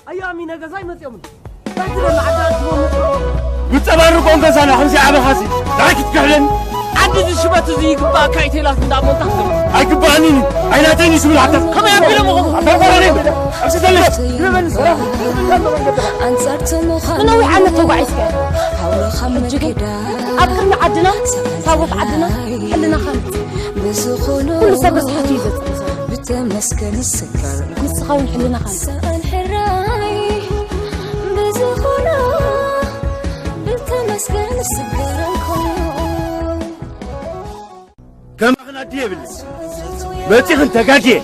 ኣያሚ ነገዛ ይመጽኦም። እንታይ ትደሊ ዓዲ ኣትቦ? ብጸባርቆን ገዛና ከምዚ ዓበኻሲ ዳኪት ክሕለን። ዓዲ እዚ ሽበት እዚ ይግባእካ ኢተላት እንዳሞ እንታይ ትገብር? ኣይግባእኒን። ኣይናተይን እዩ ዝብል ሓታ። ከመይ ኣቢሎም እኹም? ኣበርበረኒ። ኣብዚ ዘለሽ። ኣንጻር ትምዃን ብነዊሕ ዓመት ተጓዒዝካ። ሕጂ ግን ኣብ ቅድሚ ዓድና ታቦት ዓድና ሕልናኻ ንጽ። ኩሉ ሰብ ርስሓት እዩ ዘጽንሶ። ብተመስገን ይስከር። ንስኻ እውን ሕልናኻ ንጽ። ሰኣን ሕራይ ብዝኾነ ብተመስገን ይስከር እንኮ። ከማኽን ኣዲ የብልን። መጺኽን ተጋግየ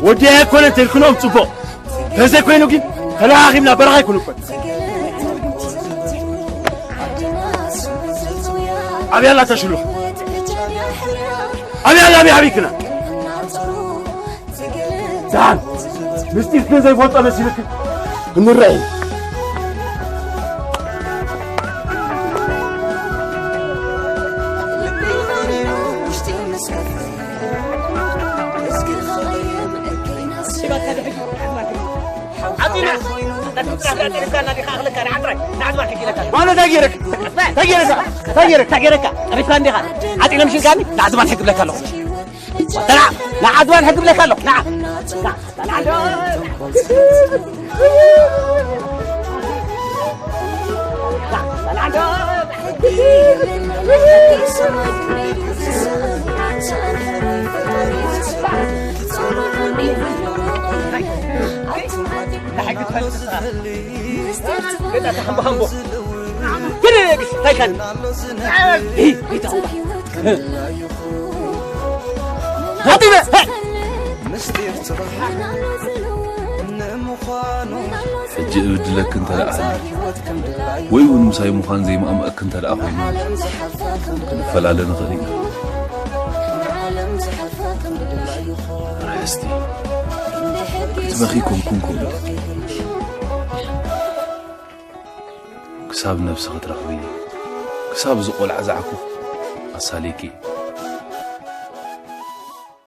ወዲ ኣይኮነን ተልክኖም ጽቡቕ። ተዘይኮይኑ ግን ተለኻኺምና በረኻ ኣይኮነን። ኣብያ ኣላ ተሽሉ። ኣብያ ኣላ ኣብያ ኣቢክና። ደሓን ምስጢር ግን ዘይፈልጦ መሲልክ እንረአይ። ማነ ታጌረክ ታጌረክ ታጌረክ ታጌረካ ጠሪፍካ እንዲኻ። ዓጢነ ምሽልካኒ ንዓዝማን ሕግ ብለካ ኣለኹ። ንዓዝማን ሕግ ብለካ ኣለኹ። ንዓ ሕጂ እብድለኪ እንተ ደኣ ሃልዩ፣ ወይ እውን ምሳይ ምዃን ዘይማእመኣኪ እንተ ደኣ ኮይኑ፣ ክንፈላለ ንኽእል ኢና። ርሕስቲ፣ ክትበኺ ኮንኩን ከምኡ። ክሳብ ነብሲ ክትረኽቢ፣ ክሳብ እዚ ቆልዓ ዝዓኩ ኣሳሊኪ።